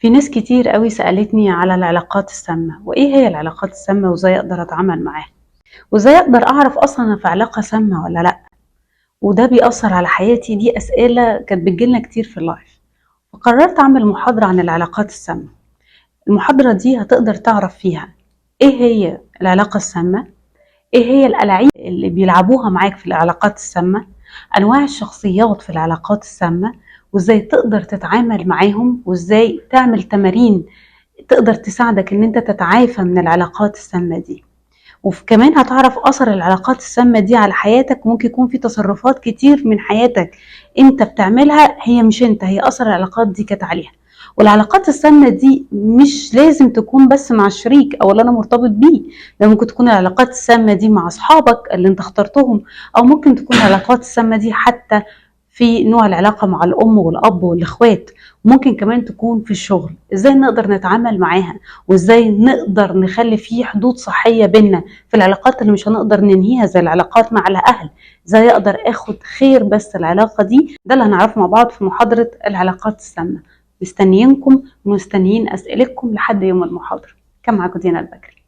في ناس كتير قوي سألتني على العلاقات السامة، وإيه هي العلاقات السامة، وإزاي أقدر أتعامل معاها، وإزاي أقدر أعرف أصلا أنا في علاقة سامة ولا لأ، وده بيأثر على حياتي. دي أسئلة كانت بتجيلنا كتير في ال live، فقررت أعمل محاضرة عن العلاقات السامة. المحاضرة دي هتقدر تعرف فيها إيه هي العلاقة السامة، إيه هي الألاعيب اللي بيلعبوها معاك في العلاقات السامة، أنواع الشخصيات في العلاقات السامة، وإزاي تقدر تتعامل معاهم، وإزاي تعمل تمارين تقدر تساعدك إن أنت تتعافى من العلاقات السامة دي. وكمان هتعرف أثر العلاقات السامة دي على حياتك. ممكن يكون في تصرفات كتير من حياتك أنت بتعملها هي مش أنت، هي أثر العلاقات دي كانت عليها. والعلاقات السامة دي مش لازم تكون بس مع الشريك أو اللي أنا مرتبط بيه، ده ممكن تكون العلاقات السامة دي مع أصحابك اللي أنت اخترتهم، أو ممكن تكون العلاقات السامة دي حتى في نوع العلاقة مع الأم والأب والإخوات، ممكن كمان تكون في الشغل. إزاي نقدر نتعامل معاها، وإزاي نقدر نخلي فيه حدود صحية بينا في العلاقات اللي مش هنقدر ننهيها زي العلاقات مع الأهل، إزاي أقدر أخد خير بس العلاقة دي. ده اللي هنعرفه مع بعض في محاضرة العلاقات السامة. مستنيينكم ومستنيين أسئلتكم لحد يوم المحاضرة. كان معاكم دينا البكري.